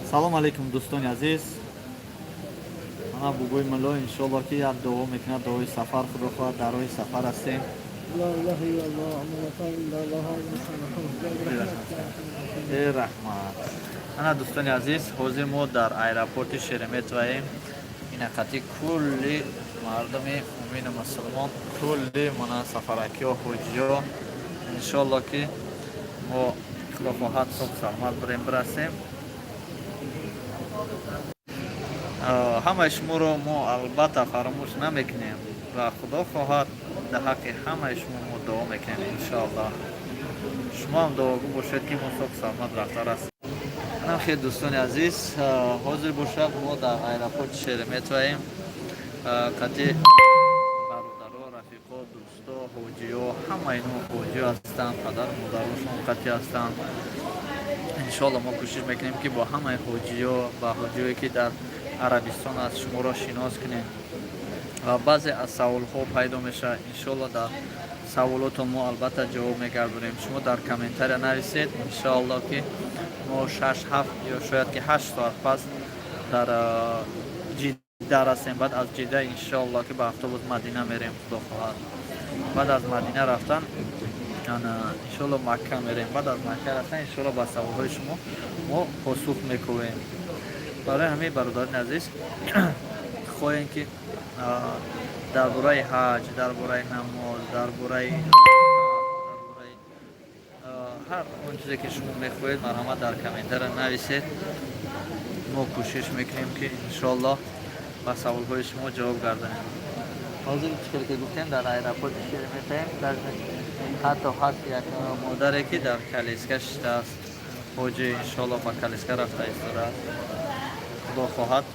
Салом алейкум, дӯстони азиз. Мана бубои мулло, иншоалло, ки як дуо мекунад, дуои сафар. Худо хоҳад, дар роҳи сафар ҳастем. لا إله إلا الله لا إله إلا الله. Э, раҳмат. Ана, дӯстони азиз, ҳозир мо дар аэропорти Шереметьевоем. Инақати кулли мардуми мумину мусулмон, кулли мана сафаракиҳо, ҳуҷҷиҳо. Иншоалло, ки мо, худо хоҳад, соҳ саломат бирем, бирасем. Ҳамаи шуморо мо албатта фаромӯш намекунем ва, худо хоҳад, дар ҳаққи ҳамаи шумо мо дуо мекунем. Иншоаллоҳ, шумо ҳам дуогӯ бошед, ки мо соҳ саломат рафта расем. Анам хел, дӯстони азиз, ҳозир бошад, мо дар аэропорти Шереметьевоем, қати бародаро, рафиқо, дӯсто, ҳоҷиё. Ҳама ино ҳоҷиё ҳастанд, падару модарошон қати ҳастанд. Иншоалло, мо кӯшиш мекунем, ки бо ҳамаи ҳоҷиё ва ҳоҷиёе, ки дар Арабистон аст, шуморо шинос кунем. Ва баъзе аз саволҳо пайдо мешавад, иншоалло, дар саволотон мо албатта ҷавоб мегардонем. Шумо дар комментария нависед. Иншоалло, ки мо 6, 7 ё шояд ки 8 соат пас дар Ҷидда расем. Баъд аз Ҷидда, иншоалло, ки ба автобус Мадина мерем, худо хоҳад. Баъд аз Мадина рафтан, иншоалло, Макка мерем. Баъд аз Макка рафтан, иншоалло, ба саволҳои шумо мо посух мекӯбем. Барои ҳамаи бародарони азиз, хоҳем, ки дар бораи ҳаҷ, дар бораи намоз, дар бораи ҳар он чизе, ки шумо мехоҳед, марҳамат, дар комментария нависед. Мо кӯшиш мекунем, ки иншоаллоҳ ба саволҳои шумо ҷавоб гардонем. Ҳозир, чӣ хел ки гуфтем, дар аэропорти Шереметьевоем. Ҳатто ҳаст як модаре, ки дар коляска шиштааст. Ҳоҷи, иншоалло, ба коляска рафта истодааст. Худо хоҳад,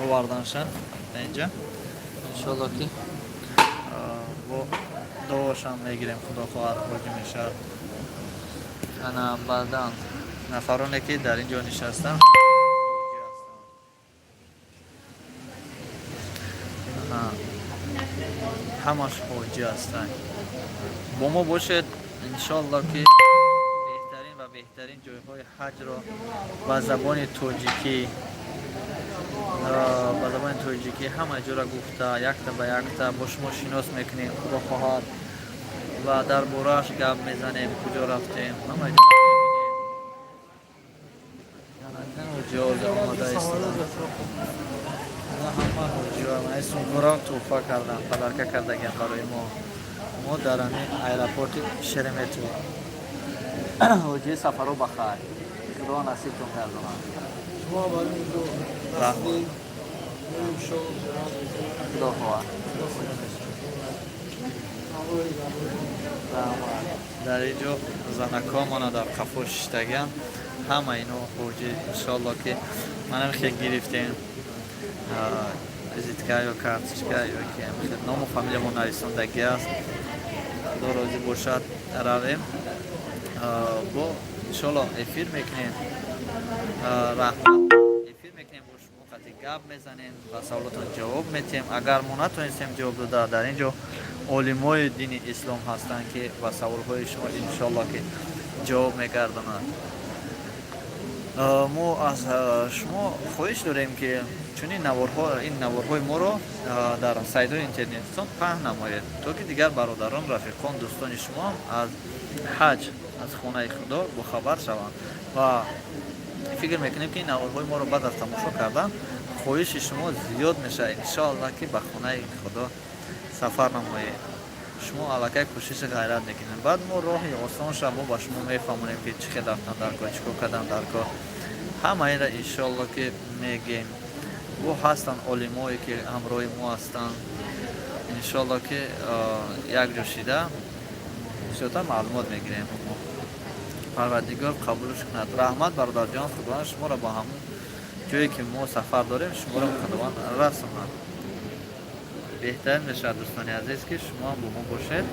оварданша инҷа. Иншоалло, ки бо дуошам мегирем. Худо хоҳад, ҳоҷӣ мешавад. Ана, баъдан нафароне, ки дар ин ҷо нишастанд, ҳоҷӣ ҳастанд. Ана, ҳамаш ҳоҷӣ ҳастанд. Бо мо бошед. Иншоалло, ки беҳтарин ва беҳтарин ҷойҳои ҳаҷро ба забони тоҷикӣ ҳама ҷора гуфта, якта ба якта бо шумо шинос мекунем, худо хоҳад, ва дар борааш гап мезанем, куҷо рафтем, ҳама ҷора мебинем. Ҳоҷиҳо омода истоданд. Ҳама ҳоҷиҳо сумкаро тӯҳфа карданд, подарка кардагиам барои мо. Мо дар ҳамин аэропорти Шереметьево. Ҳоҷии, сафаро ба хайр, худо насибтон гардонад. شما برای اینجا رسیدیم، بریم شو. Худо хоҳад. Раҳмат. Дар ин ҷо занакҳо мана дар қафо шиштагианд. Ҳама ино ҳоҷи. Иншоалло, ки манам хел гирифтем визитка ё карточка ё ки ному фамилиямо нависондагӣ аст. Худо розӣ бошад, равем, бо иншоалло эфир мекунем. Раҳмат, эфир мекунем, бо шумо қати гап мезанем, ба саволотон ҷавоб метиҳем. Агар мо натонистем ҷавоб дода, дар ин ҷо олимои дини ислом ҳастанд, ки ба саволҳои шумо, иншоалло, ки ҷавоб мегардонанд. Мо аз шумо хоҳиш дорем, ки чунин наворҳо, ин наворҳои моро дар сайтҳои интернетитон паҳн намоед, то ки дигар бародарон, рафиқон, дӯстони шумо аз ҳаҷ, аз хонаи худо бохабар шаванд. Ва фикр мекунем, ки ин наворҳои моро баъд аз тамошо кардан хоҳиши шумо зиёд мешавад, иншоаллоҳ, ки ба хонаи худо сафар намоед. Шумо аллакай кӯшиши ғайрат мекунед. Баъд мо роҳи осонша мо ба шумо мефаҳмонем, ки чӣ хел рафтан дар кор, чӣ кор кардан дар кор. Ҳама инра, иншоалло, ки мегем. Бо ҳастанд олимое, ки ҳамроҳи мо ҳастанд. Иншоалло, ки якҷо шида бисёртар маълумот мегирем. Парвардигор қабулш кунад. Раҳмат, бародарҷон. Худованд шуморо ба ҳамун ҷое, ки мо сафар дорем, шуморо худованд расонад. Беҳтарин мешавад, дӯстони азиз, ки шумо ҳам бо мо бошед.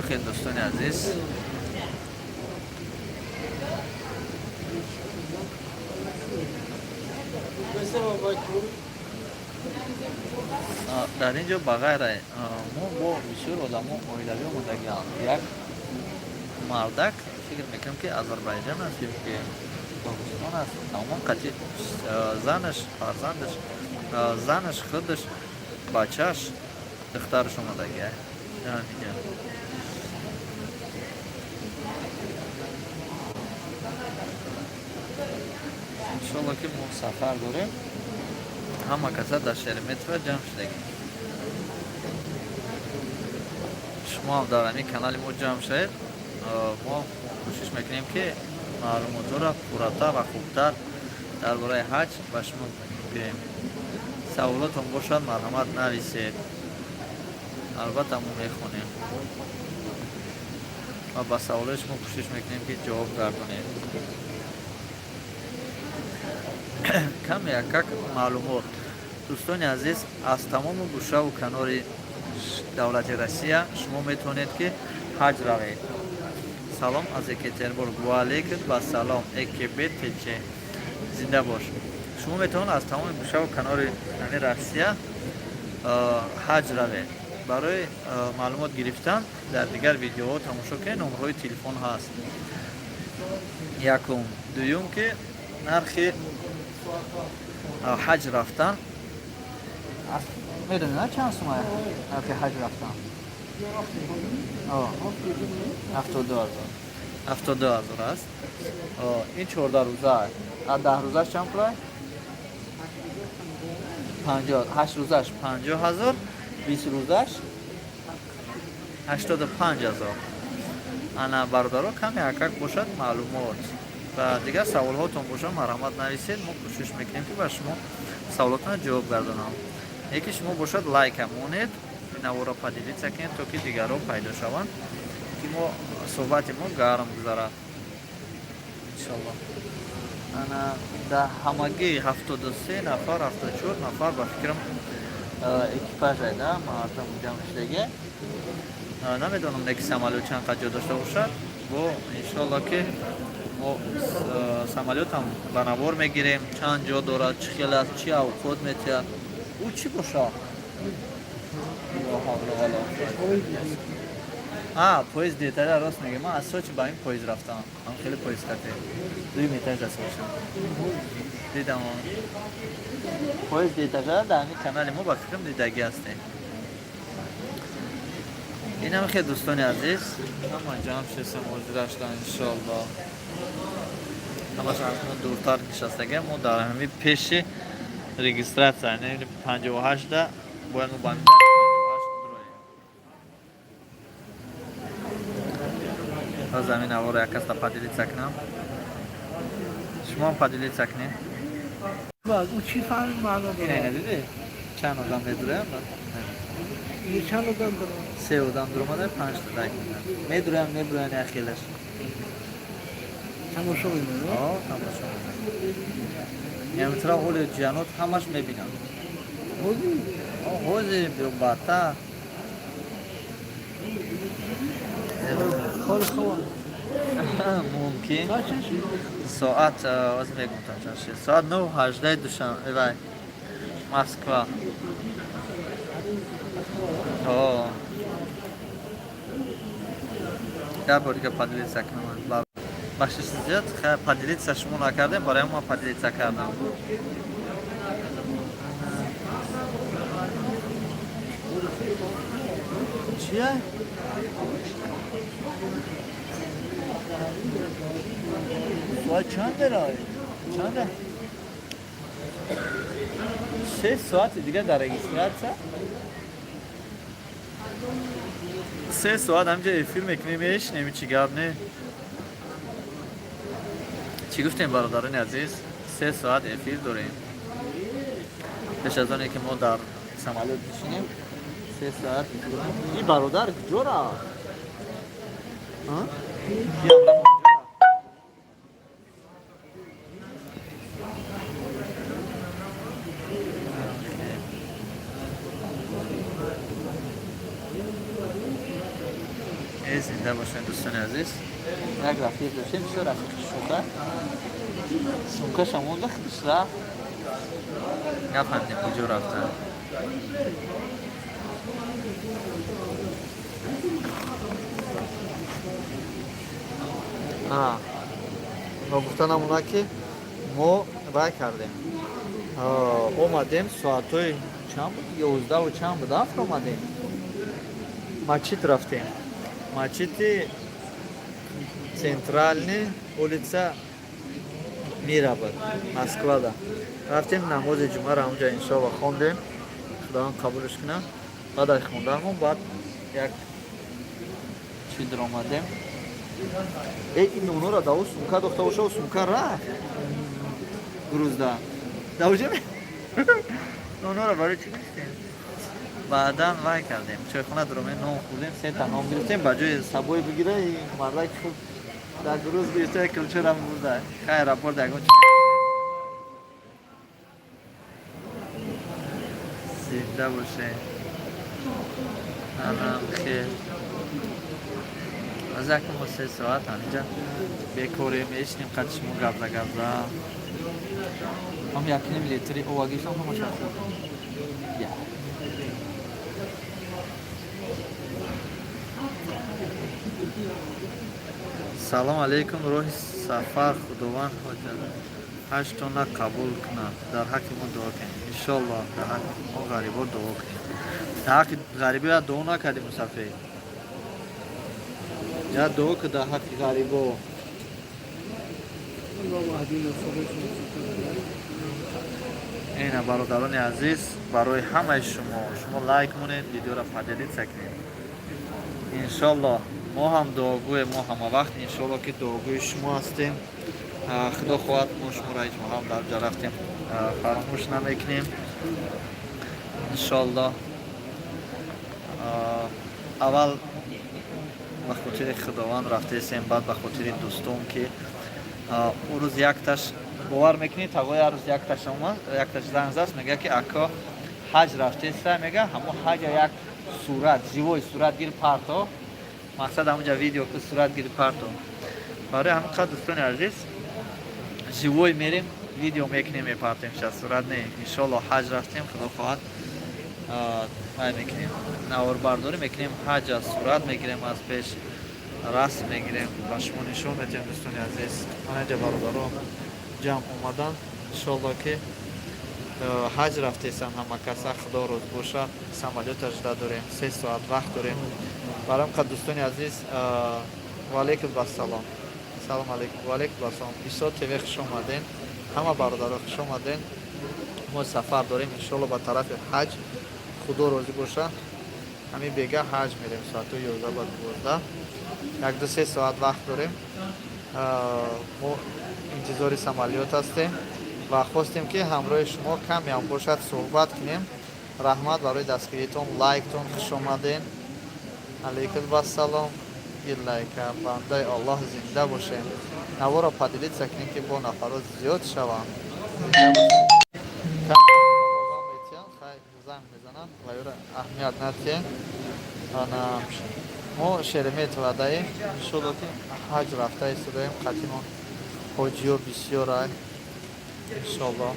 Хел, дӯстони азиз. Дар ин ҷо ба ғайра мо бо бисёр одамо оилавӣ омадагианд. Як Мардак фикр мекунам, ки Озарбойҷон аст ё ки Догистон аст. Тамоман қати занаш, фарзандаш, занаш, худаш, бачааш, духтараш омадагия ҳамиҷа. Иншолло, ки мо сафар дорем, ҳама каса дар Шереметьево ҷамъ шудагем. Шумо ҳам дар ҳамин канали мо ҷамъ шавед. Мо кӯшиш мекунем, ки маълумотҳоро пурратар ва хубтар дар бораи ҳаҷ ба шумо гӯем. Саволотон бошад, марҳамат, нависед, албатта мо мехонем ва ба саволои шумо кӯшиш мекунем, ки ҷавоб гардонем. Каме якак маълумот, дӯстони азиз: аз тамому гӯшаву канори давлати Россия шумо метавонед, ки ҳаҷ равед. Салом аз Екатеринбург. Ваалейкум басалом, ЭКБТЧ, зинда бош. Шумо метавонед аз тамоми гӯшаву канори ҳами Россия ҳаҷ равед. Барои маълумот гирифтан дар дигар видеоҳо тамошо кунед, номерҳои телефон ҳаст. Якум. Дуюм, ки нархи ҳаҷ рафтан медонед на, чанд сума нархи ҳаҷ рафтан? 72 000, 72 000 аст. Ин 14 рӯза. А 10 рӯзаш чанд пулай? 50. 8 рӯзаш 50 000, 20 рӯзаш 85 000. Ана, бародаро, каме акак бошад маълумот ва дигар саволҳотон бошад, марҳамат, нависед. Мо кӯшиш мекунем, ки ба шумо саволотонро ҷавоб гардонам. Яке шумо бошад, лайка монед, наворо поделиться кунед, то ки дигарон пайдо шаванд, ки мо суҳбати мо гарм гузарад, иншалло. Ана, дар ҳамагӣ 73 нафар, 74 нафар, ба фикрам, экипаж айда мардум ҷамъ шудаги. Намедонам, не, ки самолёт чанд қад ҷо дошта бошад. Бо иншолло, ки мо самолётам ба навор мегирем, чанд ҷо дорад, чӣ хел аст, чӣ авқот метиҳад. Ӯ чӣ бошад? Ло ҳавла вала. А, поезд деталя, рост меге. Ман аз Сочи ба ин поезд рафтам. Ам хеле поезд кате. Дуюм этаж аст бошам. Дидам. Поезд этажа дар ҳамин канали мо, ба фикрам, дидагӣ ҳастем. Инам хел, дӯстони азиз, ҳама ҷамъ шудем, ҳозира шудан, иншоалло. Ҳамаш аз мо дуртар нишастага, мо дар ҳамин пеши регистрация, яъне 58-да бояд мо ба ҳамин дари 58 дуроем. Боз ҳамин наворо як касда поделиться кунам. Шумоам поделиться кунед. Ӯ чӣ фаҳми маъно Ина, ина дорад? Дидӣ? Чанд одам медуроям? Ин чанд одам дорад? Се одам дуромада, панҷ та лайк мекунад. Медуроям, мебуроян як хелаш. Тамошо мекунад? О, тамошо. Ямтра ҳоли ҷанот ҳамаш мебинам. Ҳозир? О, ҳозир баъдтар. Кори хоб. Мумкин. Соат чанд шуд? Соат, ҳозир мегӯм то чанд шуд. Соат 9:18 Душанбе, вай, Москва. О. Як бор дига поделиться кунам. Бахшиш зиёд, поделиться шумо накардем, барои мо поделиться кардам. Чия? Соат чанд дора? Чанде? 6 соати дига дар регистрация. 3 соат ҳамҷа эфир мекунем, мешинем, чӣ гап не. Чӣ гуфтем, бародарони азиз? 3 соат эфир дорем. Пеш аз оне ки мо дар самолёт бишинем, 3 соат. Ин бародар куҷо рафт? Ки ҳамра мо куҷо рафт? Окей. Э, зинда бошед, дӯстони азиз. Як рафиқ доштем, бисёр рафиқи шӯха. Сумкаша монда, худаш рафт. Нафаҳмидем, куҷо рафтан. Ногуфта намонад, ки мо вай кардем, омадем, соатҳои чанд буд, 11-у чанд буд, афр омадем, мачид рафтем, мачиди центральный, улица Мира буд, Москвада. Рафтем, намози ҷумъаро ҳамунҷа, иншоалло, хондем, Худованд қабулш кунад. Баъд аз хонданмон баъд як чӣ даромадем. Э, ин нонора даву сумка дохта боша, сумка рафт грузда давужа. Нонора барои чӣ гирифтем? Баъдан вай кардем, чойхона даромадем, нон хӯрдем, сета нон гирифтем. Ба ҷои сабои бигира, мардаки худ дар груз гирифта, кулчарам бурда. Хай, аэропорт ягон чи. Зинда боше. Анам хел аз якмо 3 соат ҳаминҷа бекорем, мешинем, қад шумо гапза гапза. Ҳам 1,5 литри ова гирифтам, ҳамаша хӯрдам. Я. Салом алейкум, роҳи сафар Худованд ҳаҷтона қабул кунад, дар ҳаққи мо дуо кунед. Иншоллоҳ, дар ҳаққи мо ғарибо дуо кунед. Дар ҳаққи ғарибо я дуо накардем, мусафир, я дуо ку дар ҳаққи ғарибо. اللهم اهدنا الصراط. Ина, бародарони азиз, барои ҳамаи шумо, шумо лайк монед, видеоро поделиться кунед. Иншоллоҳ, мо ҳам дуогӯе, мо ҳама вақт, иншоллоҳ, ки дуогӯи шумо ҳастем. Худо хоҳад, мо шуморо ҳеҷ ҳам дар ҷа рафтем, фаромӯш намекунем, иншоллоҳ. Аввал ба хотири Худованд рафтаистем, баъд ба хотири дӯстон, ки ӯ рӯз якташ, бовар мекунӣ, тағои, ҳар рӯз якташ омад, якташ занг заст, мега, ки ако, ҳаҷ рафтеста, мега, ҳамо ҳаҷа як сурат, живой сурат гир, парто. Мақсад, ҳамунҷа видео ку, сурат гир, парто. Барои ҳамин қадр, дӯстони азиз, живой мерем, видео мекунем, мепартем ша, сурат не. Иншолло, ҳаҷ рафтем, Худо хоҳад, вай мекунем, наворбардорӣ мекунем, ҳаҷа сурат мегирем, аз пеш расм мегирем, ба шумо нишон медиҳем. Дӯстони азиз, манаҷа бародаро ҷамъ омадан, иншолло, ки ҳаҷ рафтесанд ҳама каса, Худо роз бошад. Самолёта жда дорем, 3 соат вақт дорем. Барои ҳам қад, дӯстони азиз, ваалейкум ассалом, салом алейкум, ваалейкум ассалом, Исо ТВ, хуш омаден, ҳама бародаро хуш омаден. Мо сафар дорем, иншолло, ба тарафи ҳаҷ. Худо розӣ бошад, ҳамин бега ҳаҷ мерем, соатҳои 11 ба 12, 1-2-3 соат вақт дорем. Мо интизори самолёт ҳастем ва хостем, ки ҳамроҳи шумо камеам бошад, суҳбат кунем. Раҳмат барои дастгиритон, лайктон, хуш омаден. Алейкум вассалом, лайка, бандаи Аллоҳ, зинда бошем. Наворо поделиться кунем, ки бо нафаро зиёд шаванд. Занг мезананд ва ёро аҳамият надиҳем. Ана мо Шереметьево даем, иншолло, ки ҳаҷ рафта истодаем, қатимон ҳоҷиё бисёрай, иншолло.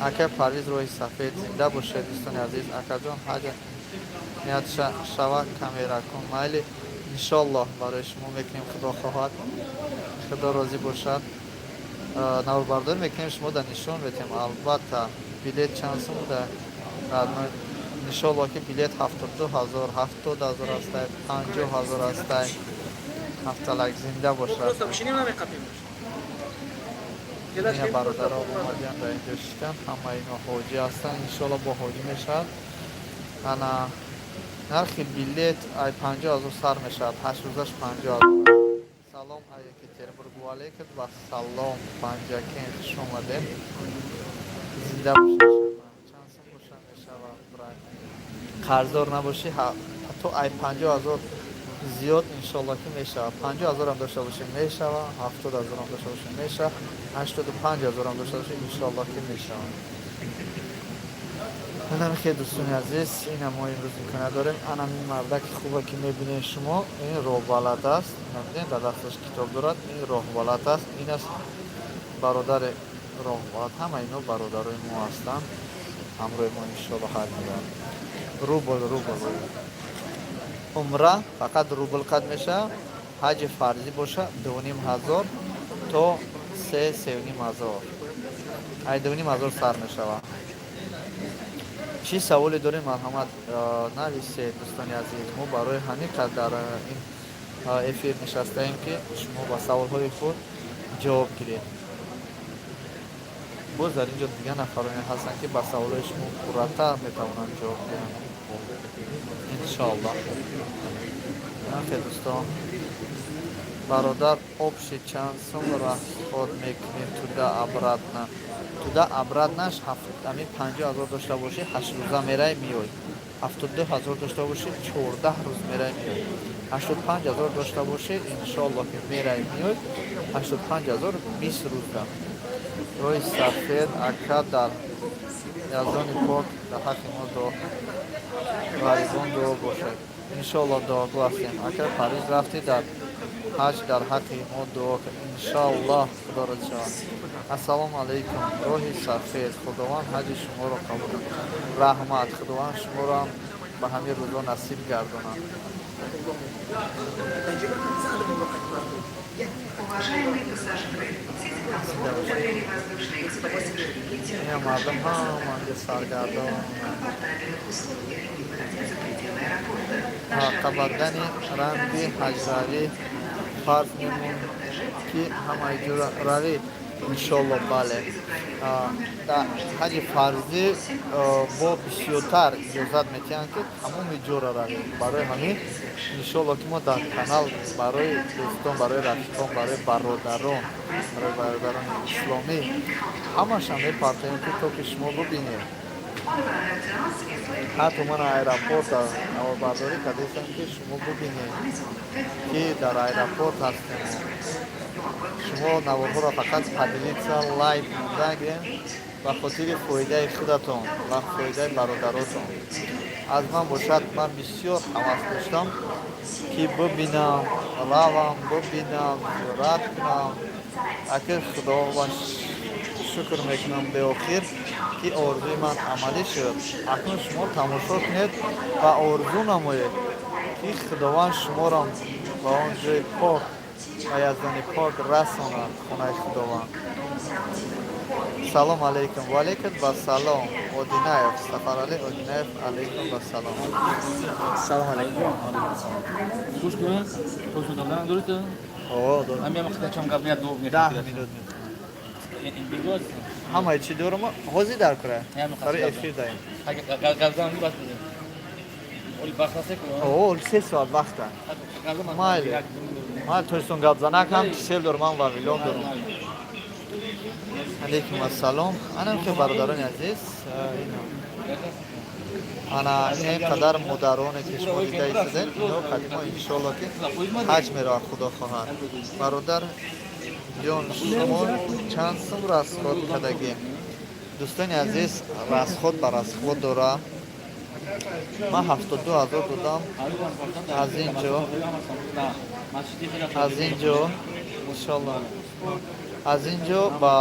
Ака Парвиз, роҳи сафед, зинда бошед, дӯстони азиз. Акаҷон, ҳаҷа ният шава, камера кун. Майли, иншоллоҳ, барои шумо мекунем, Худо хоҳад, Худо розӣ бошад, наворбардорӣ мекунем, шумо дар нишон метиҳем, албатта. Билет чанд сум буда? Иншолло, ки билет 72 000, 70 000 ҳастай, 50 000 ҳастай. Ҳафталак, зинда бошад. Ина бародаро омадиан, дар инҷо шиштан, ҳама ино ҳоҷӣ ҳастанд, иншолло, бо ҳоҷӣ мешавад. Ана нархи билет ай 50 000 сар мешавад, 8 рӯзаш 50 000. Салом ай Екатеринбург, ваалейкум вассалом, Панҷакен, хуш омадем, зинда бошед. Чанд сум боша мешавад, брат? Қарздор набошӣ, то ай 50 000 зиёд, иншолло, ки мешавад. 50 000-ам дошта бошӣ, мешавад, 70 000-ам дошта бошӣ, мешавад, 85 000-ам дошта бошӣ, иншолло, ки мешавад. Анам хел, дӯстони азиз, ина мо имрӯз имконият дорем. Анам ин мардаки хубе, ки мебинед шумо, ин роҳбалад аст. Бинед, дар дасташ китоб дорад, ин роҳбалад аст, ин аст бародари роҳбалад. Ҳама ино бародарои мо ҳастанд, ҳамроҳи мо, иншолло, ҳаҷ мераванд. Рубл, рубл, умра фақат рубл қад мешавад. Ҳаҷи фарзӣ боша, 2500 то 3-3500, ай 2500 сар мешавад. Чӣ саволе дорем, марҳамат, нависед, дӯстони азиз. Мо барои ҳамин қадр дар ин эфир нишастаем, ки шумо ба саволҳои худ ҷавоб гиред. Боз дар ин ҷо дигар нафароне ҳастанд, ки ба саволҳои шумо пурратар метавонанд ҷавоб диҳанд, иншоаллоҳ. Хе, дӯстон, бародар, общий чанд сум расход мекунем туда обратно? Туда обратно ш ҳамин 50 000 дошта бошӣ, 8 рӯза мерай, меёй. 72 000 дошта бошӣ, 14 рӯз мерай, меёй. 85 000 дошта бошӣ, иншоаллоҳ, ки мерай, меёй. 85 000 20 рӯза. Роҳи сафед, ака, дар Яздони пок дар ҳаққи мо дуо, ғарибон дуо бошад. Иншоаллоҳ, дуогӯ ҳастем. Ака, Париж рафтӣ дар ҳаҷ, дар ҳаққи мо дуо кун. Иншоаллоҳ, Худо розӣ шавад. Ассалому алайкум, роҳи сафед, Худованд ҳаҷи шуморо қабул. Раҳмат, Худованд шуморо ба ҳамин рӯзо насиб гардонад. Уважаемые пассажиры, Сити отели «Воздушный экспресс» Шереметьево Ина мардум ҳаманҷо саргардон. комфортабельных условиях, не выходя за пределы аэропорта. Наш Қабардани ранги ҳаҷравӣ фарз мемон, ки ҳамаи ҷура равӣ, иншолло. Бале, дар ҳаҷи фарзӣ бо бисёртар иҷозат метиҳанд, ки тамоми ҷора равем. Барои ҳамин, иншолло, ки мо дар канал барои дӯстон, барои рафиқон, барои бародарони исломӣ ҳамаша мепартоем, ки то ки шумо бубинед. Ҳатто ман аэропорта наворбардорӣ кардастам, ки шумо бубинед, ки дар аэропорт ҳастем. Шумо наворҳоро фақат поделиться, лайк монда гирем ба хотири фоидаи худатон ва фоидаи бародаротон. Аз ман бошад, ман бисёр ҳавас доштам, ки бубинам, равам, бубинам, зиёрат кунам. Акир Худованд шукр мекунам беохир, ки орзуи ман амалӣ шуд. Акнун шумо тамошо кунед ва орзу намоед, ки Худованд шуморо ба он ҷои пок ва Яздони пок расонад, хонаи Худованд. Салом алейкум. Ваалейкум басалом. Одинаев Сафаралӣ Одинаев, алейкум басалом. Салом алейкум. Гӯш кун, худтон дорам, дуруст? О, дорам. Ҳамин вақт чанд гап меяд, ду 10 минут. Бигоз. Ҳамаи чӣ дорам ҳозир дар кура барои эфир даем. Гап зан, бас бизем. Оли вақт ҳаст ку? О, 3 соат вақта. Майли. Ман тоҷикистон гап занак ҳам кисел дорам, ман вавилон дорам. Алейкум ассалом. Анам ки, бародарони азиз, ана ин қадар модароне, ки шумо дида истодед, ино қадимо, иншоалло, ки ҳаҷ меравад, Худо хоҳад. Бародар ҷон, шумо чанд сум расход кардагӣ? Дӯстони азиз, расход ба расход дора. Ман 72 000 додам аз ин ҷо, иншоалло, аз ин ҷо ба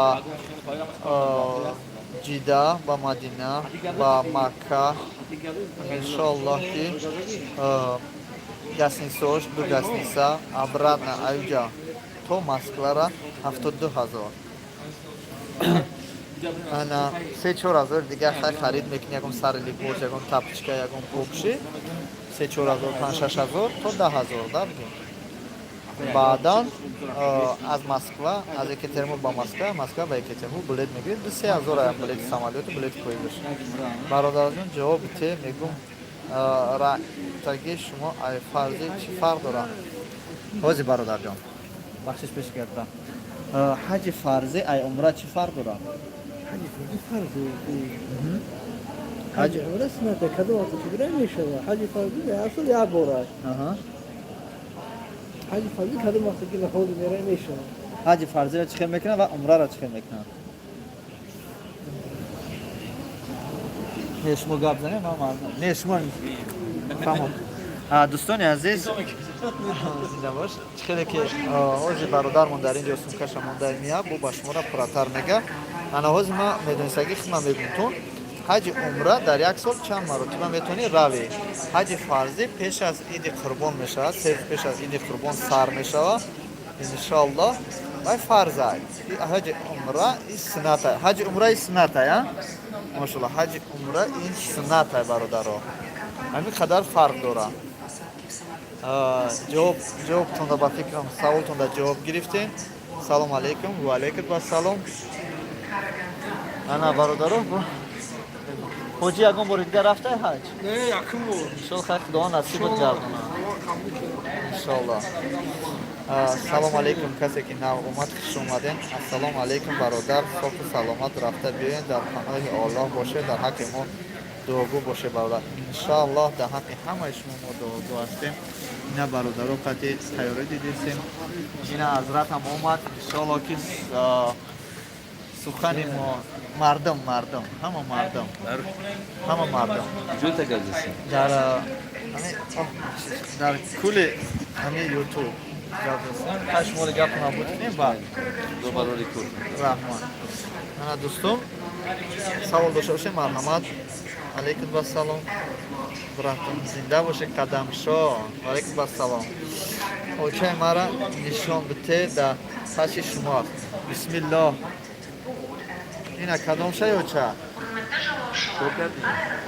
Ҷида, ба Мадина, ба Макка, иншоаллоҳ, ки гостиницаош, ду гостиница, обратно аюҷа то Москвара 72 000. Ана 3-4 ҳазор дигар хай харид мекунӣ, ягон сари либос, ягон тапочка, ягон покши, 3-4 ҳазор, 5-6 ҳазор то 10 000 да бигем. Баъдан аз Москва, аз Екатеринбург ба Москва, Москва ба Екатеринбург билет мегиред, 2-3 ҳазор аям билети самолёту, билети поездаш. Бародарҷон, ҷавоби те мегум, рафтагии шумо ай фарзӣ чӣ фарқ дорад? Ҳозир, бародарҷон, бахшиш пеш кардам. Ҳаҷи фарзӣ ай умра чӣ фарқ дорад? Ҳаҷи фарзӣ фарз. Ҳаҷи умра суннат, кадом вақт ки бира мешава. Ҳаҷи фарзӣ ҳар сол як бор аст. Ҳаҷи фарзӣ кадом вақт ки ҳоли мера мешава. Ҳаҷи фарзиро чӣ хел мекунанд ва умраро чӣ хел мекунанд? Не, шумо гап занед, ман не, шумо фаҳмод. Дӯстони азиз, зинда бош. Чӣ хеле ки ҳозир бародармон дар ин ҷо сумкаша монда мия, бо ба шуморо пурратар мега. Ана ҳозир ман медонистагӣ хидмат мегумтун. Ҳаҷи умра дар як сол чанд маротиба метавонӣ равӣ? Ҳаҷи фарзӣ пеш аз иди қурбон мешавад, 3 рӯз пеш аз иди қурбон сар мешавад, иншоаллоҳ. Вай фарзай. Ҳаҷи умра ин суннатай. Ҳаҷи умра ин суннатай, а? Машаллоҳ, ҳаҷи умра ин суннатай, бародаро. Ҳамин қадар фарқ дорад. Ҷавоб, ҷавобтонда, ба фикрам, саволтонда ҷавоб гирифтем. Салом алейкум, ва алейкум ассалом. Ана, бародаро, ҳоҷӣ, ягон бори дигар рафтай ҳаҷ? Не, якум бор. Иншоллоҳ, хайр, Худованд насибат гардонад. Иншоллоҳ. Салом алейкум, касе ки нав омад, хуш омадем. Ассалому алейкум, бародар, софу саломат рафта биёен, дар паноҳи Оллоҳ бошед, дар ҳаққи мо дуогӯ бошед, бародар. Иншоаллоҳ, дар ҳаққи ҳамаи шумо мо дуогӯ ҳастем. Ина, бародаро, қати тайёрӣ дидистем. Ина ҳазратам омад. Иншоаллоҳ, ки сухани мо мардум, мардум, ҳама мардум, ҳама мардум. Дар дар кули ҳамин Ютуб гап застем. Ха, шуморо гап набуд кунем, баъд раҳмат. Ана, дӯстон, савол дошта бошем, марҳамат. Алейкум вассалом, братон, зинда бошед. Қадамшо, алейкум вассалом. Очаи мара нишон бите, да паши шумо аст. Бисмиллоҳ, ина кадом шай оча?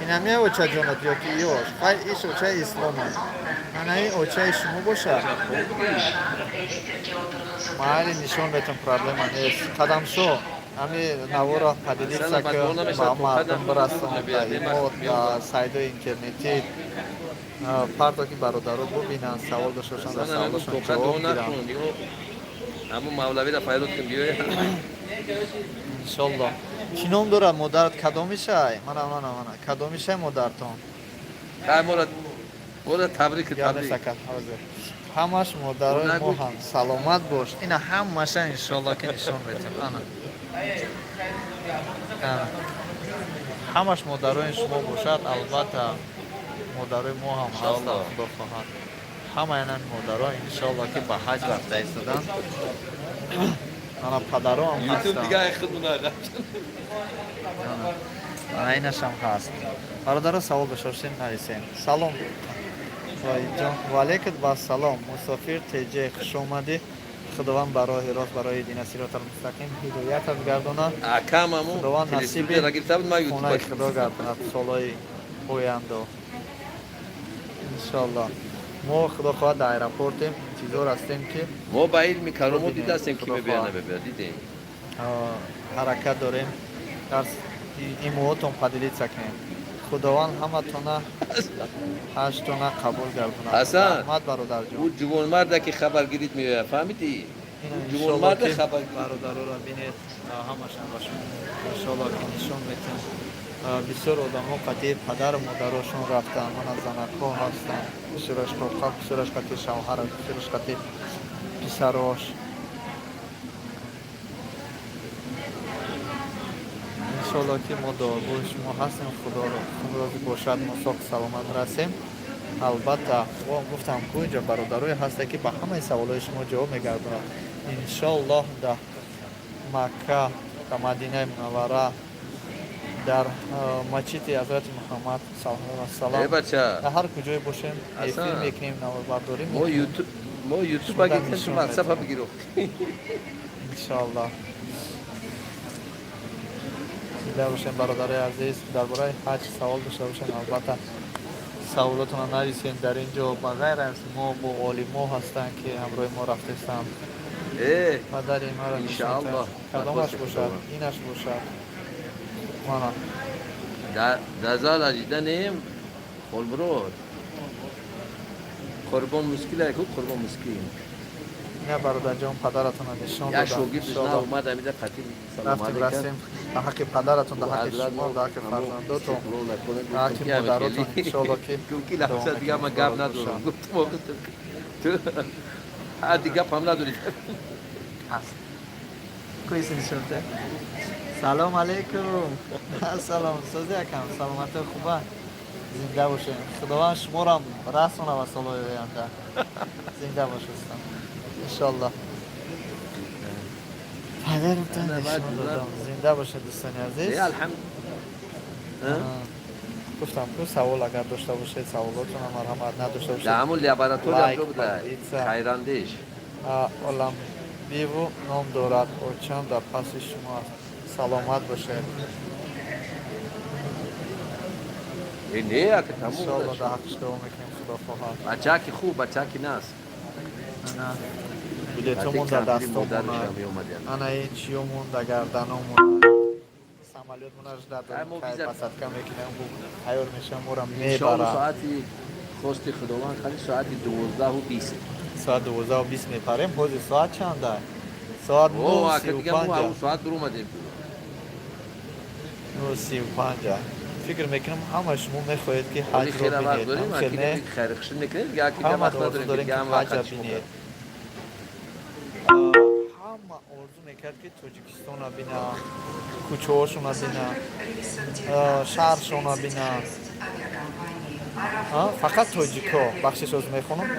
Инамия оча ҷонат ё ки ёш? Хай, иш очаи ислом аст. Ана, ин очаи шумо бошад. Майли, нишон метон, проблема нест. Қадамшо, ҳами навора поделиться ки ба мардум бирасон, мо сайдои интернетӣ парто, ки бародаро бубинанд, савол дошта бошанд, дар саволошон ҷавоб гиранд. Ҳамун мавлавиро файрод кун, биёя. Иншоллоҳ. Чӣ ном дорад модарат? Кадомишай? Мана, мана, мана, кадомишай модартон? Хай, мора табрик, табрик. Ҳозир ҳамаш модарои мо ҳам саломат бош. Ина, ҳамаша иншоллоҳ, ки нишон метем. Ана, ҳамаш модарои шумо бошад. Албатта, модарои мо ҳам ҳастанд, худо хоҳад. Ҳамаи ана модаро, иншоллоҳ, ки ба ҳаҷ рафта истоданд. Ана, падароам ҳастанд, инашам ҳаст. Бародаро, савол дошта бошем, нависем. Салом ҷон, ваалейкум вассалом. Мусофир теҷе, хуш омадӣ. Худованд ба роҳи рост, барои дина сиротал мустақим ҳидоятат гардонад. Худованд насиби хонаи худо гардонад солҳои ояндо, иншоаллоҳ. Мо, худо хоҳад, дар аэропортем, интизор ҳастем, ки Мо ба илми каромот дидастем, ки мебия, намебия, дидем. Ҳаракат дорем, дар имоотон поделиться кунем. Худованд ҳаматона ҳаштона қабул гардонад. Ҳасан. Раҳмат, бародарҷон. Ӯ ҷувонмарда, ки хабаргирит меояд, фаҳмидӣ? Ҷувонмарда хабар. Бародароро бинед, ҳамашон ба шумо, иншоаллоҳ, ки нишон метиҳам. Бисёр одамҳо қатъи падару модарошон рафтанд. Мана, занакҳо ҳастанд, бисёраш, бисёраш қатъи шавҳараш, бисёраш қатъи писарош. Иншоаллоҳ, ки мо дуогӯи шумо ҳастем. Худоро розӣ бошад, мо соҳу саломат расем. Албатта, гуфтам ку, инҷо бародарое ҳаста, ки ба ҳамаи саволҳои шумо ҷавоб мегардонад. Иншоаллоҳ, дар Макка, дар Мадинаи Мунаввара, дар масҷиди ҳазрати Муҳаммад саллаллоҳу алайҳи васалам, дар ҳар куҷое бошем, эфир мекунем, наворбардорӣ. Мо Ютуб агиртем, ватсапа бигиру. Иншоаллоҳ, зинда бошем, бародарои азиз. Дар бораи ҳаҷ савол дошта бошем, албатта, саволотонро нависем. Дар ин ҷо ба ғайр аз мо бо олимо ҳастанд, ки ҳамроҳи мо рафтаистанд. Падари маро кадомаш бошад? Инаш бошад, мана. Дар зал аҷиданем, холброд, қурбон мускил ку, қурбон мускил. Ина, бародарҷон, падаратонро нишон. Як шогирдш на омад, амида қатил. Рафтем, расем. Ба ҳаққи падаратон, ба ҳаққи шумо, ба ҳаққи фарзандотон, ба ҳаққи модаротон, иншоалло, ки Ки лаҳза дига ман гап надорам, гуфтум, ту ҳадди гапам надорӣ. Ҳаст кӯиси нишонте. Салом алейкум. Салом, сози акам, саломатӣ хуба, зинда бошем. Худованд шуморам расона ба солҳои оянда. Зинда бошестам, иншоаллоҳ. Падаратон нишон додам. Зинда бошед, дӯстони азиз. Гуфтам ку, савол агар дошта бошед, саволотона марҳамат, надошта бошед. Дар ҳамун лаборатория Лайк, ҷо буда. поделиться. Хайрандеш. Оламбиву ном дорад, очам дар паси шумо аст, саломат бошед. Э, не, ака, тамом. Иншоалло, дар ҳаққиш дуо мекунем, худо хоҳад. Бачаки хуб, бачаки нас. Ана билетомон дар дастомона, ана ин чиёмон дар гарданомон, самолётмона ждать дорем, кай посадка мекунем, тайёр мешавам, моро мебарад. Соати хости худованд, хали соати 12:20. Соат 12:20 мепарем. Ҳозир соат чанда? Соат 9:35. Соат дуромадем. 9:35. Фикр мекунам, ҳама шумо мехоҳед, ки ҳаҷро бинед. Ҳама орзу дорем, ки ҳаҷа бинед. Ҳама орзу мекард, ки Тоҷикистона бина, кӯчаҳошона бина, шаҳршона бина. Фақат тоҷикҳо, бахшиш, оз мехонам,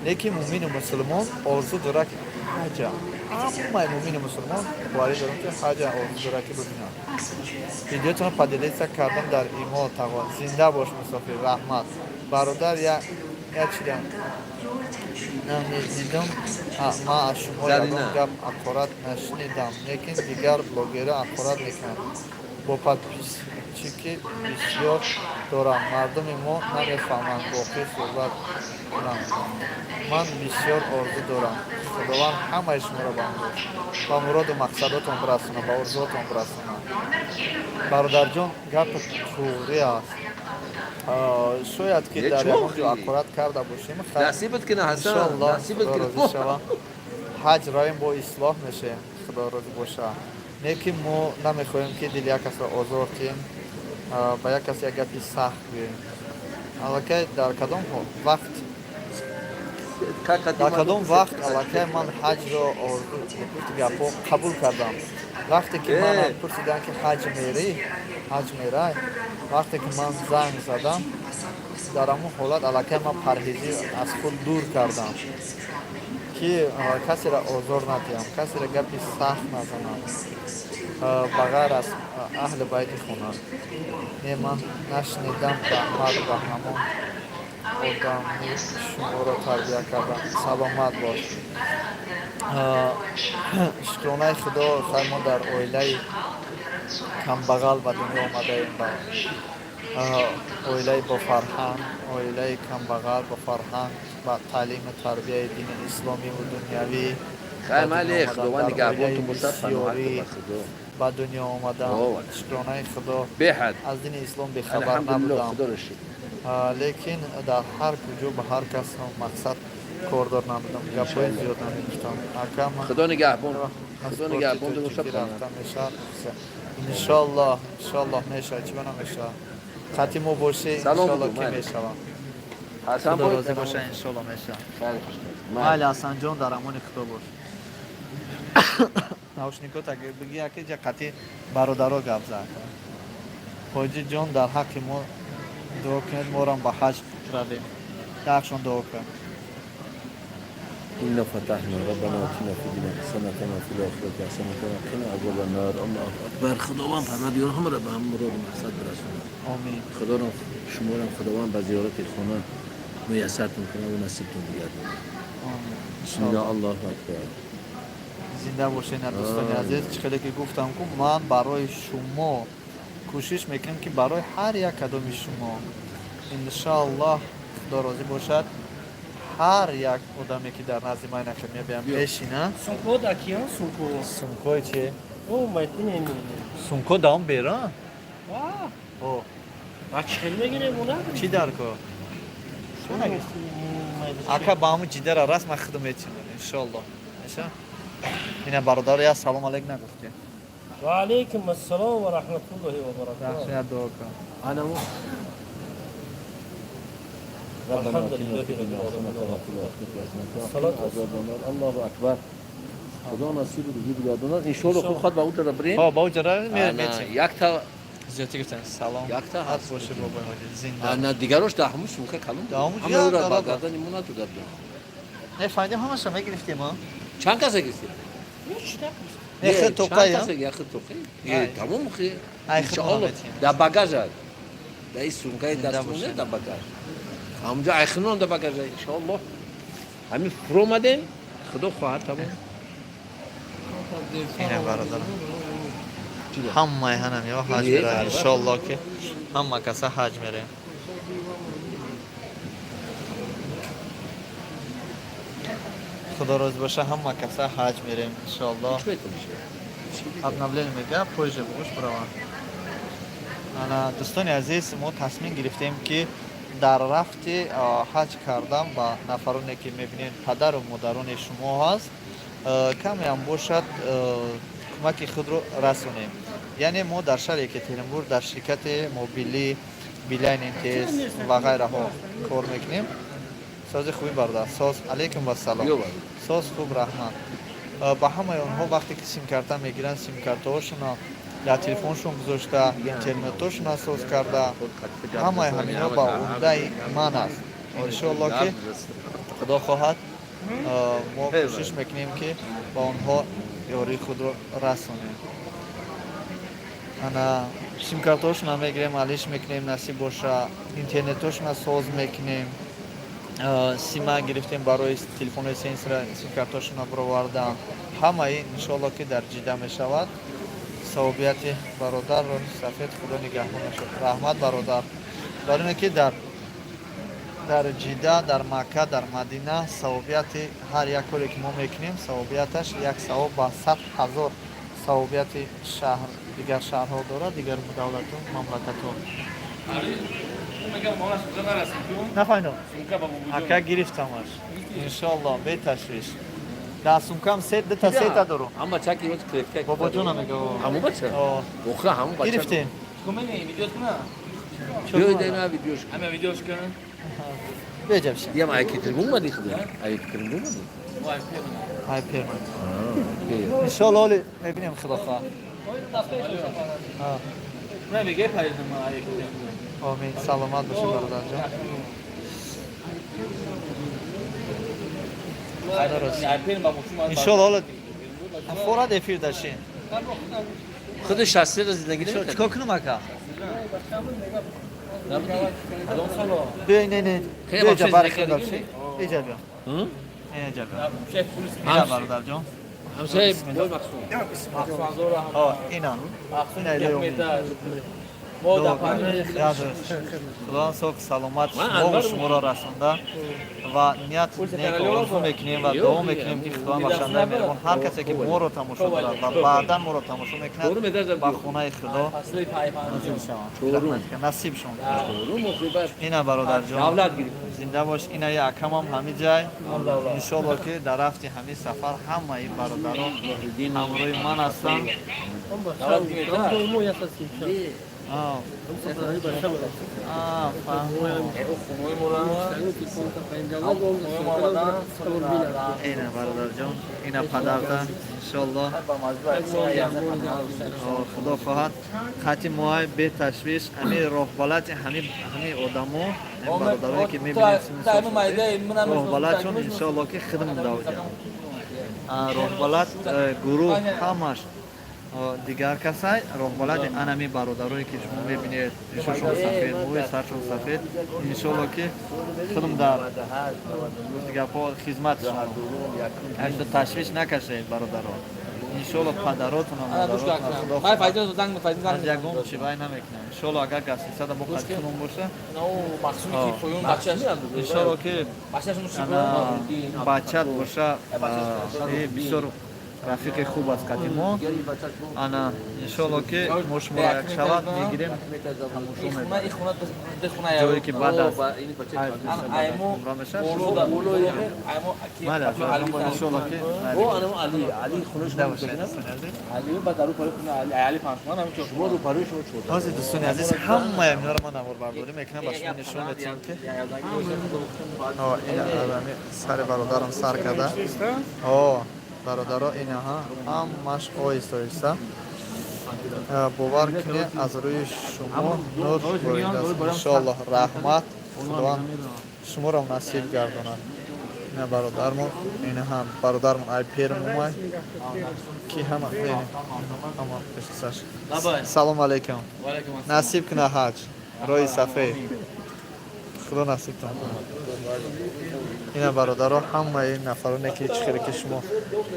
лекин мумину мусулмон орзу дорад, ки ҳаҷа. Ҳамаи мумину мусулмон, боварӣ дорам, ки ҳаҷа орзу дорад, ки бибинад. Видеотонро поделиться кардам дар имо. Тағо, зинда бош, мусофир, раҳмат, бародар. Я чидам намедидам, ман аз шумо ягон гап ҳақорат нашунидам, лекин дигар блогерҳо ҳақорат мекунанд. Бо подписчики бисёр дорам, мардуми мо намефаҳманд, боқӣ суҳбат кунам. Ман бисёр орзу дорам, Худованд ҳамаи шуморо ба муроду мақсадотон бирасонад, ба орзуотон бирасонад. Бародарҷон, гапи туғрӣ аст, шояд ки дар ягон ҷо ҳақорат карда бошем. Иншоаллоҳ, розӣ шава, ҳаҷ равем, бо ислоҳ мешавем, Худо розӣ боша. Не ки мо намехоҳем, ки дили як касро озор диҳем, ба як кас як гапи сахт гӯем. Аллакай вақт дар кадом вақт аллакай ман ҳаҷро орзу, гуфти гапҳо, қабул кардам. Вақте ки мана пурсиданд, ки ҳаҷ мерӣ, ҳаҷ мерай, вақте ки ман занг задам, дар ҳамон ҳолат аллакай ман парҳезӣ аз худ дур кардам, ки касеро озор надиҳам, касеро гапи сахт назанам, ба ғайр аз аҳли байти хона. Не, ман нашунидам, раҳмат ба ҳамон одами шуморо тарбия кардам, саломат бош. Шукронаи Худо, хай, мо дар оилаи камбағал ба дунё омадаем, ба оилаи бофарҳанг, оилаи камбағал, бофарҳанг, ба таълиму тарбияи дини исломиву дунявӣ бисёрӣ ба дунё омадам. Шукронаи Худо, аз дини ислом бехабар набудам, лекин дар ҳар куҷо ба ҳар кас мақсад кордор набудам, гапҳои зиёд намегуфтам. Худо нигаҳбон, Худо нигаҳбон. Рафта мешавад, иншоаллоҳ, иншоаллоҳ мешавад, чӣ ба намешавад? Хати мо боше, иншоаллоҳ, ки мешавад. Худо розӣ боша, иншоаллоҳ мешавад. Майли, Ҳасанҷон, дар амони Худо бош. Наушникот биги, яке ҷа қати бародаро гап зад. Ҳоҷиҷон, дар ҳаққи мо дуо кунед, морам ба ҳаҷ равем, ҳақшон дуо кун. إنا فتحنا، ربنا آتنا في الدنيا حسنة وفي الآخرة حسنة وقنا عذاب النار. الله اکبر. خداوند پروردگار همه را به هم مراد و مقصد برساند. آمین. خدا را شما را خداوند به زیارت خانه میسرتون کنه و نصیبتون بگردونه. آمین. بسم الله، الله اکبر. Зинда бошед, дӯстони азиз. Чӣ хеле ки гуфтам ку, ман барои шумо кӯшиш мекунем, ки барои ҳар як кадоми шумо, иншоаллоҳ, Худо розӣ бошад, ҳар як одаме, ки дар назди ман нака мебиям, мешина. Сумко да киян сумко? Сумкои чи? О, майтини. Сумко даом беран. О. А чӣ хел мегирем уна? Чӣ дар кор? Ака, ба ҳамун ҷидара раст, ман худам метинам, иншоаллоҳ. Меша? Ина бародаро, як салом алейк нагуфтем. Ва алейкум ассалом ва раҳматуллоҳи ва баракатуҳ. Бахшият, дуо кун. Анамо ربنا آتنا في الدنيا حسنة وفي الآخرة حسنة وقنا عذاب النار. الله اکبر. خدا نصیب روزی بگرداند ان شاء الله. خوب خود با اون طرف بریم. ҳо, ба уҷара метим. یک تا Зиёдтӣ гуфтем, салом. Як та ҳаст боше, бобои ҳоҷи, зинда. На, дигарош дар ҳамун сумка калон. Дар ҳамун ҳама ӯро ҷо. ба гардани мо надода будам. Не фаҳмидем, ҳамаша мегирифтем, а? Чанд каса гирифтем? Не, хел тоқай. Чанд каса? Як хел тоқай. Ай. Тамом хе. Ай, хел иншоаллоҳ. метим. Дар багажа. Дар ин сумкаи Зинда дастмон бошед. Да багаж. Ҳамҷо айхинон да багаж, иншоаллоҳ. Ҳамин фуромадем, худо хоҳад, тамом. Ине, бародарам, ҳамаи ҳанам ё ҳаҷ мерад, иншоаллоҳ, ки ҳама каса ҳаҷ мерем. Худо розӣ боша, ҳама каса ҳаҷ мерем, иншоаллоҳ. Чӣ метавониш? Обновление мега, позже бугӯш буравам. Ана, дӯстони азиз, мо тасмим гирифтем, ки дар рафти ҳаҷ кардан ба нафароне, ки мебинед, падару модарони шумо ҳаст, камеам бошад, кӯмаки худро расонем. Яъне мо дар шаҳри Екатеринбург дар ширкати мобилӣ Билайн, МТС ва ғайраҳо кор мекунем. Сози хуби, бародар, соз, алейкум вассалом. Соз, хуб, раҳмат. Ба ҳамаи онҳо, вақте ки симкарта мегиранд, симкартаҳошона дар телефоншон гузошта, интернетошона соз карда, ҳамаи ҳаминҳо ба уҳдаи ман аст. Иншоалло, ки худо хоҳад, мо кӯшиш мекунем, ки ба онҳо ёрии худро расонем. Ана, симкартаҳошона мегирем, алиш мекунем, насиб боша, интернетошона соз мекунем. Сима гирифтем барои телефонҳои сенсора, симкартошона бировардан. Ҳамаи, иншоалло, ки дар ҷида мешавад. Савобияти бародарро сафед худо нигаҳбон нашуд. Раҳмат, бародар. Барои оне ки дар Ҷида, дар Макка, дар Мадина савобияти ҳар як коре, ки мо мекунем, савобияташ як савоб ба 100 000 савобияти шаҳр, дигар шаҳрҳо дорад, дигар давлату мамлакатҳо. Нафаҳмидам, ака. Гирифтамаш, иншоалло, беташвиш. Дар сумкам се дута сета дорум. Ҳама чаки вот клетка. Бобоҷона мега. Ҳамон бача? Охра ҳамон бача. Гирифтем. Биёй, дай ма видеош. Беҷабша. Ям Екатеринбург омадӣ худо? Екатеринбург омадӣ? Ай, перма. Иншоалло, оли мебинем, худо хоҳад. Не меге пайдам Екатеринбург. Омин, саломат бошед, бародарҷон. Иншоалло, ҳоло форад эфир дашин. Худи 63 рӯз зиндагӣ намекард. Чикор кунам, ака? Биёй, не, не, биёҷа, баракат бахши, иҷа биё, иҷа биё, ина, бародарҷон. Ҳамсояи бой Мақсум. Ина, ина, илоҳи. Худованд соқ саломат шумо шуморо расонда ва ният нек орзу мекунем ва дуо мекунем, ки Худованд бахшандаи меҳрубон ҳар касе, ки моро тамошо дорад ва баъдан моро тамошо мекунад, ба хонаи Худо нозил шаванд, насибшон. Ина, бародарҷон, зинда бош. Ина, акамам ҳами ҷай. Иншоалло, ки дар рафти ҳамин сафар ҳамаи бародарон ҳамроҳи ман ҳастанд. А, фаҳмам. Ина, бародарҷон, ина падарта. Иншоалло, худо хоҳад, хати моҳай беташвиш. Ҳами роҳбалати ҳами одамо, бародарое, ки мебинед, роҳбалатшон, иншоалло, ки хидм давҷа роҳбалат гурӯҳ ҳамаш дигар касай. Роҳбалади анами бародарое, ки шумо мебинед, ришошон сафед, мӯи саршон сафед, иншоалло, ки худм дар гапҳо хизматшон. Ҳашто ташвиш накашед, бародаро. Иншоалло, падаротуна, модаротуна аз ягон чи вай намекунам. Иншоалло, агар гастисада бо хатикунон боша, иншоалло, ки бачат боша, бисёр рафиқи хуб аст қати мо. Ана, иншоалло, ки мо шуморо як шавад мегирем, тамошо мекунем, ҷое ки баъд аз умра мешавад. Бале, иншоалло, ки ҳозир, дӯстони азиз, ҳамаи инҳоро ман наворбардорӣ мекунам, ба шумо нишон метиҳам, ки сари бародарам сар карда. Бародаро, инаҳа, ҳамаш оҳиста оҳиста. Бовар кунед, аз рӯи шумо нур боридааст. Иншоаллоҳ, раҳмат, Худованд шуморо насиб гардонад. Ина бародармон, ина ҳам бародармон, ай пермумай, ки ҳама ҳама пешисаш. Салом алейкум, насиб куна ҳаҷ. Роҳи сафед. Худо насибтон. Ина, бародаро, ҳамаи нафароне ки чӣ хеле ки шумо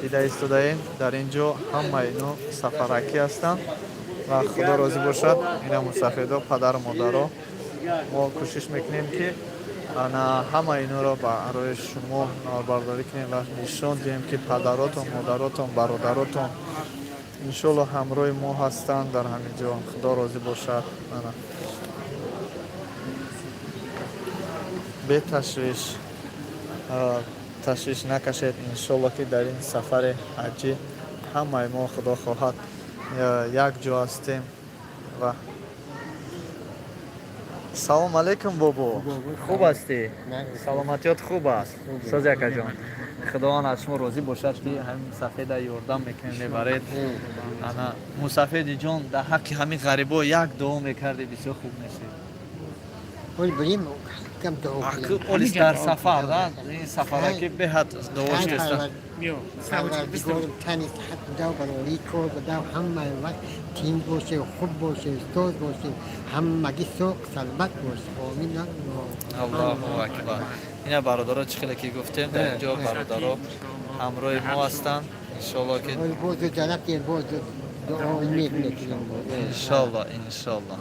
дида истодаем, дар ин ҷо ҳамаи ино сафаракӣ ҳастанд ва худо розӣ бошад. Ина мусафедо, падару модаро, мо кӯшиш мекунем, ки ана ҳама иноро барои шумо наворбардорӣ кунем ва нишон диҳем, ки падаротон, модаротон, бародаротон иншоалло ҳамроҳи мо ҳастанд дар ҳамин ҷо. Худо розӣ бошад. Ана беташвиш, ташвиш накашед. Иншоалло, ки дар ин сафари ҳаҷӣ ҳамаи мо, худо хоҳад, як ҷо ҳастем. Ва салом алейкум, бобо, хуб ҳастӣ? Саломатиёт хуб аст? Сози, акаҷон, худованд аз шумо розӣ бошад, ки ҳамин мусафеда ёрдам мекунед, мебаред. Ана мусафеди ҷон, дар ҳаққи ҳамин ғарибо як дуо мекарди, бисёр хуб мешид. Олис дар сафар, ин сафараки беҳад дуош кеста. Парвардигорам тани сиҳат бидав, барорӣ кор бидав, ҳамаи вақт тин боше, хуб боше, устоз боше, ҳамагӣ соқ саломат боше. Омин. Аллоҳу акбар. Ина, бародаро, чӣ хеле ки гуфтем, дар ин ҷо бародаро ҳамроҳи мо ҳастанд. Иншоалло, ки бозу ҷанаб, бозу дуои нек мекунем. Иншоалло, иншоалло,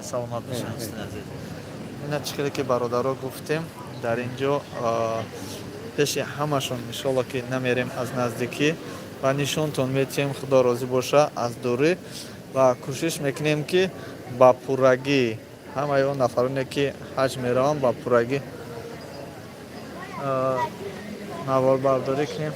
саломат бошед, дӯстони азиз. Ина чӣ хеле ки, бародаро, гуфтем, дар ин ҷо пеши ҳамашон иншоалло, ки намерем аз наздикӣ ва нишонтон метиҳем, худо розӣ боша, аз дурӣ, ва кӯшиш мекунем, ки ба пуррагӣ ҳамаи он нафароне ки ҳаҷ мераванд, ба пуррагӣ наворбардорӣ кунем.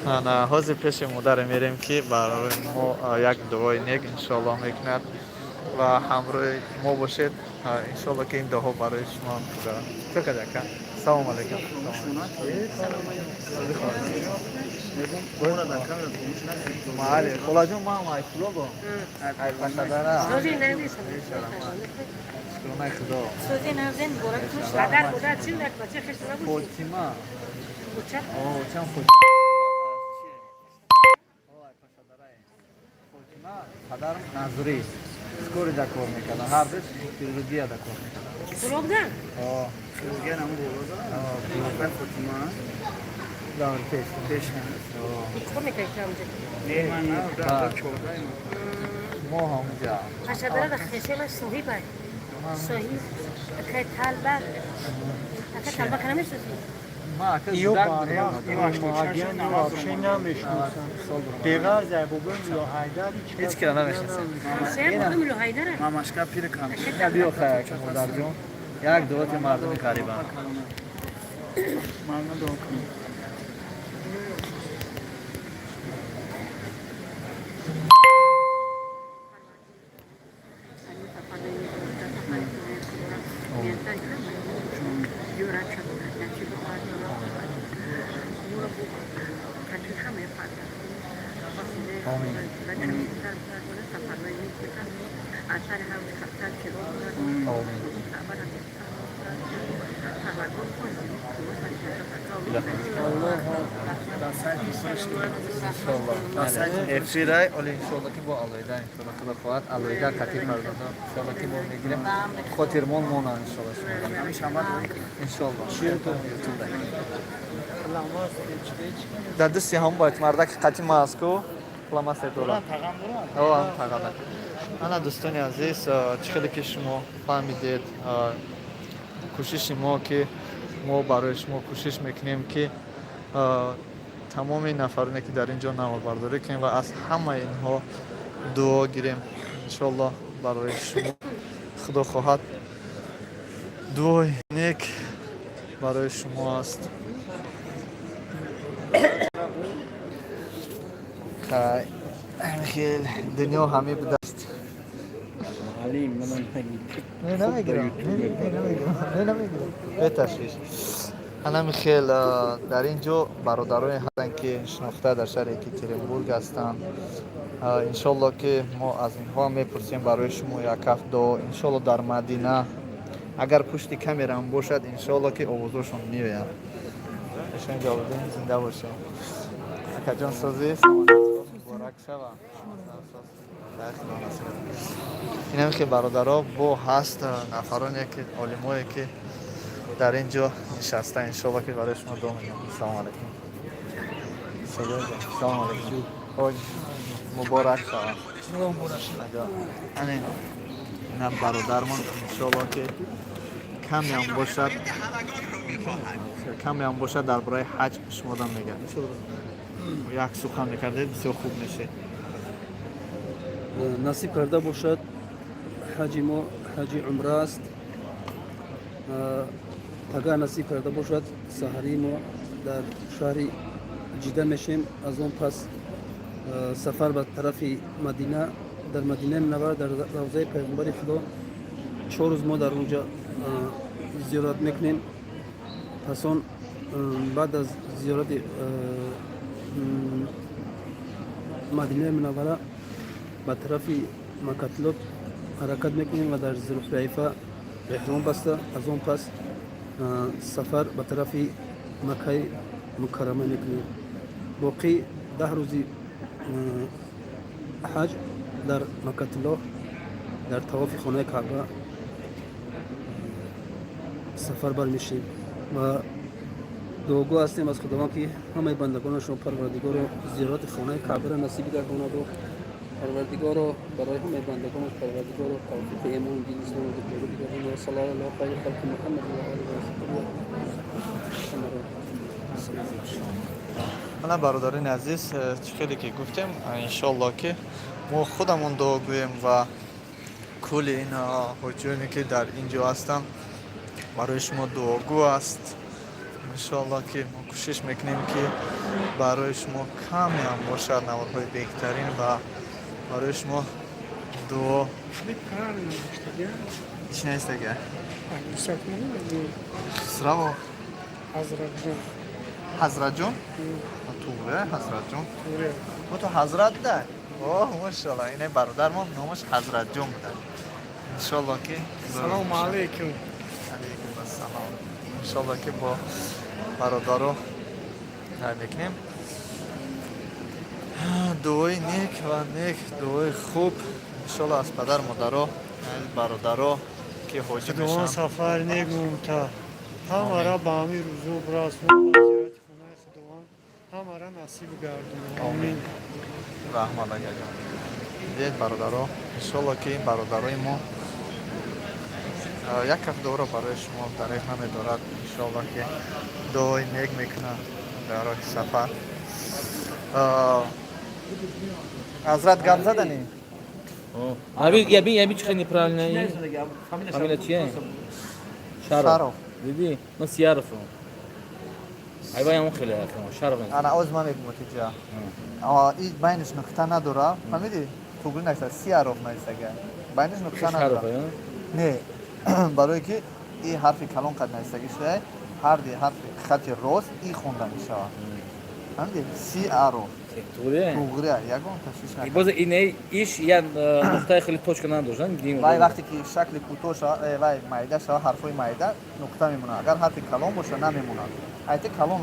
Ана ҳозир пеши модаре мерем, ки барои мо як дуои нек иншоалло мекунад ва ҳамроҳи мо бошед. Иншоалло, ки ин дуоҳо барои шумо ҳам гузарад. Чӣ кад, ака? Салому алайкум. Маали, холаҷон, ман айфулобо айпашадара. Шукронаи Худо. Фотима. Чам Фотима, падарам Назрӣ скорый да кор мекардам, ҳардуш хирургия да кор мекардам. Хирургдан? Хирургия наму боло Фотима. Давр пеш. Пеш. Кор мекарди ҳамҷа? Не, ман на, дар 14. Мо ҳамҷа. Пашадара да хешемаш соҳибай. Соҳиб акай талба. Акай талба кана мешноси? Ма ака Ё зудак. Вообще намешносам. Беғарз ай бобои Муллоҳайдар. Ҳеҷ кира намешносем. Ҳамсоя бобои Муллоҳайдара. Мамашка пир кам. Ина биё, хай, модарҷон. Як дуоти мардуми ғарибан. Ман дуо кунам. Омин. Иншолло. Эфирай, оли иншолло, ки бо алоида, иншолло, худо хоҳад, алоида кати фарзандо, иншолло, ки бо мегирем. Хотирмон мона, иншолло, шумо. Иншолло. Ютуб. Дар дасти ҳам бояд мардаки қати ма аст ку фломастер дорад. О, ҳам тағана. Ана, дӯстони азиз, чӣ хеле ки шумо фаҳмидед, кӯшиши мо, ки мо барои шумо кӯшиш мекунем, ки тамоми нафароне ки дар ин ҷо наворбардорӣ кунем ва аз ҳамаи инҳо дуо гирем. Иншоалло, барои шумо, худо хоҳад, дуои нек барои шумо аст. Хай, хел дунё ҳаме будаст. Не, намегирам, не, намегирам, беташвиш. Анами хел дар ин ҷо бародароне ҳастанд, ки шинохта дар шаҳри Екатеринбург ҳастанд. Иншолло, ки мо аз инҳо мепурсем барои шумо як ҳафт дуо. Иншолло, дар Мадина агар пушти камераам бошад, иншолло, ки овозошон меояд. Ишон Ҷалолиддин, зинда бошед. Акаҷон, созӣ, муборак. Муборак шава. Инам ки, бародаро, бо ҳаст нафароне ки, олимое ки дар ин ҷо нишаста, иншоалло ки барои шумо дуо мекунам. Салому алайкум, салому алайкум, ҳоҷ, муборак шава. Ане ина бародармон, иншоалло ки камеам бошад дар бораи ҳаҷ шумодан мегӯяд. Як сухан мекардед, бисёр хуб мешед. Насиб карда бошад, ҳаҷи мо ҳаҷи умра аст. Агар насиб карда бошад, саҳарии мо дар шаҳри Ҷида мешем. Аз он пас сафар ба тарафи Мадина. Дар Мадинаи Мунаввара, дар равзаи Пайғамбари Худо 4 рӯз мо дар онҷа зиёрат мекунем. Пас он, баъд аз зиёрати Мадинаи Мунаввара, ба тарафи Макатулло ҳаракат мекунем ва дар Зулҳулайфа эҳром баста, аз он пас сафар ба тарафи Маккаи Мукаррама мекунем. Боқӣ 10 рӯзи ҳаҷ дар Макатулло, дар тавофи хонаи Каъба сафар бармешем ва дуогӯ ҳастем аз Худованд, ки ҳамаи бандагонашро Парвардигоро зиёрати хонаи Каъбаро насиб гардонаду Парвардигоро барои ҳамаи бандагонаш, Парвардигоро, тавфиқи имон, дин исломро дукору бигардонад. Саллаллоҳу ала хайри халқи Муҳаммад ва олиҳи ва саҳбиҳи ҳамаро. Мана, бародарони азиз, чӣ хеле ки гуфтем, иншоалло ки мо худамон дуо гӯем ва кулли ин ҳоҷиёне ки дар ин ҷо ҳастанд, барои шумо дуогӯ аст. Иншоалло ки мо кӯшиш мекунем, ки барои шумо камеам бошад наворҳои беҳтарин ва барои шумо дуо. Чӣ нестага? Хусраво Ҳазратҷон, туғре Ҳазратҷон, то ҳазрат да. О, машалло, ине бародармон номаш Ҳазратҷон буда. Иншолло ки Салому алайкум. Алайкум ассалом. Иншолло ки бо бародаро дар мекунем дуои нек ва нек, дуои хуб, иншолло, аз падар, модаро, бародаро ки ҳоҷӣ Худованд мешаванд. Сафар негумта ҳамара ба ҳамин рӯзо бирасон ба зиёрати хонаи Худованд ҳамара насиб гардонад. Омин. Раҳмат, агаҷон. Дидед, бародаро, иншолло ки ин бародарои мо як каф дуоро барои шумо дареғ намедорад. Иншолло ки дуои нек мекунад дар роҳи сафар. Ҳазрат, гап заданӣ? Аби, яби, яби, чӣ неправильно? Фамилия чия? Шаров. Шаров. Диди? Ну, Сияров. Айва ям хеле, Шаров. Ана оз ман мегум тиҷа. И байниш нуқта надора, фаҳмидӣ? Тугри нависта, Сияров навистага. Байниш нуқта Шаров, надора. Не, барое ки и ҳарфи калон қад навистагӣ шуда, ҳарди ҳарфи хати рост и хонда мешавад. Фаҳмидӣ? Сиаров. Тугри? Тугри, ягон ташвиш накард. Боз ине иш я нуқтаи хеле точка надошт, Вай вақте ки шакли кӯтоҳ шава, вай майда шава, ҳарфҳои майда нуқта мемонад. Агар ҳарфи калон боша, намемонад. Айти калон,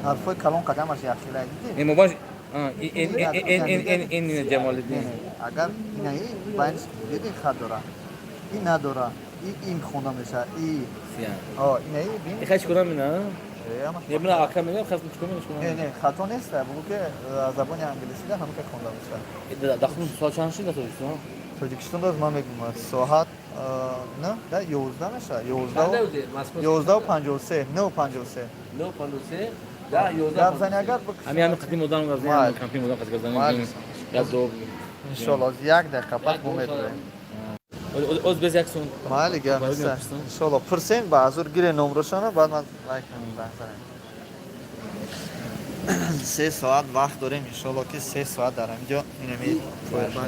ҳарфҳои калон қадамаш якхела, дидӣ? Не, мобаш ин ин ин ин ин Ҷамолиддин. Агар инаи байниш, диди, хат дора. И надора. И ин хонда мешавад. И. Инаи бин. Ихай чӣ кунам ина? Э, ҳамаш. Не, бина, ака мегам, хас чӣ кунам, чӣ Не, кунам? не, хато нест, бугу ки аз забони англисӣ да ҳамака хонда мешавад. Дахлун соат чанд шуд дар Тоҷикистон? Тоҷикистон даз ман мегӯм, соат не, да, 11 мешавад. 11:53, 9:53. 9:53, 10, 11. Гап зани агар. Ҳами ҳами қадим одам гап зани, кампин одам қад гап зани. Як ду. Иншоалло, як дақиқа пас бо медорем. Оз без як сун. Майли, гап нест. Иншоалло, пурсем, ба азур гире номрошона, баъд ман лайк занг занем. 3 соат вақт дорем, иншоалло ки 3 соат дар ҳаминҷо инами.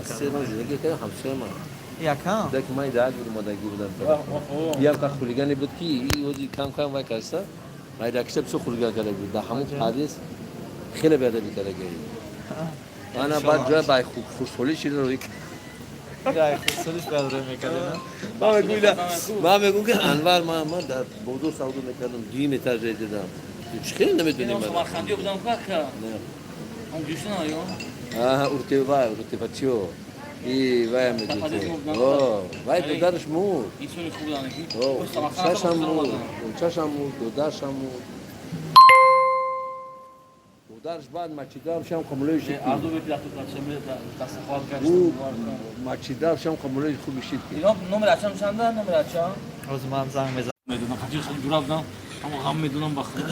Се ман зиндагӣ кардам, ҳамсоя ман. Якам? Даки ман даак будам, модагӣ будам. Як ка хулигане буд ки ози кам кам вай каста. Майдакиша бисёр хулиган карда буд. Дар ҳамон подъезд хеле беадабӣ карда гирӣ. Ана баъд ҷоя ба хушҳолӣ шида рӯй. Хушҳолиш баъд рӯй мекардем. Ман мегӯм ки Анвар, ман дар бозор савдо мекардам, дуюм этаж дидам. Чӣ хеле намедонем. Самарқандиё будам ка? Не. Он ҷӯшна ё? Аҳа, уртева, уртевачиё. И вай медуд. О, вай додараш мурд. Инсони хуб буданд ки. Чашам мурд, чашам мурд, додаршам мурд. Додарш баъд мачидав шам қамулои шид. Арзу бепилату качаме дастархоат гашт. Ӯ мачидав шам қамулои хуби шид. Ино номер ачам чанда номер ачам? Ҳозир ман занг мезанам. Медонам, хати хали ҷура будам, ҳама ғам медонам ба худо.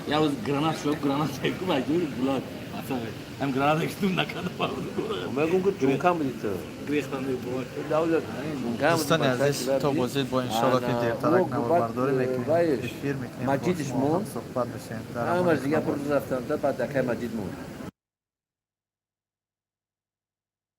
Я рӯз гранат шуд, гранат ку баҷур булат. Ҳам граната китум накарда. Мегум ки ҷункам буди ту. Грехтан бовар. Дӯстони азиз, то бозид бо иншоалло ки дертарак наворбардорӣ мекунем, эфир мекунем, Маҷидиш монд. суҳбат мешавем. Ҳамаш дига пур рафтанд, баъд дакай Маҷид монд.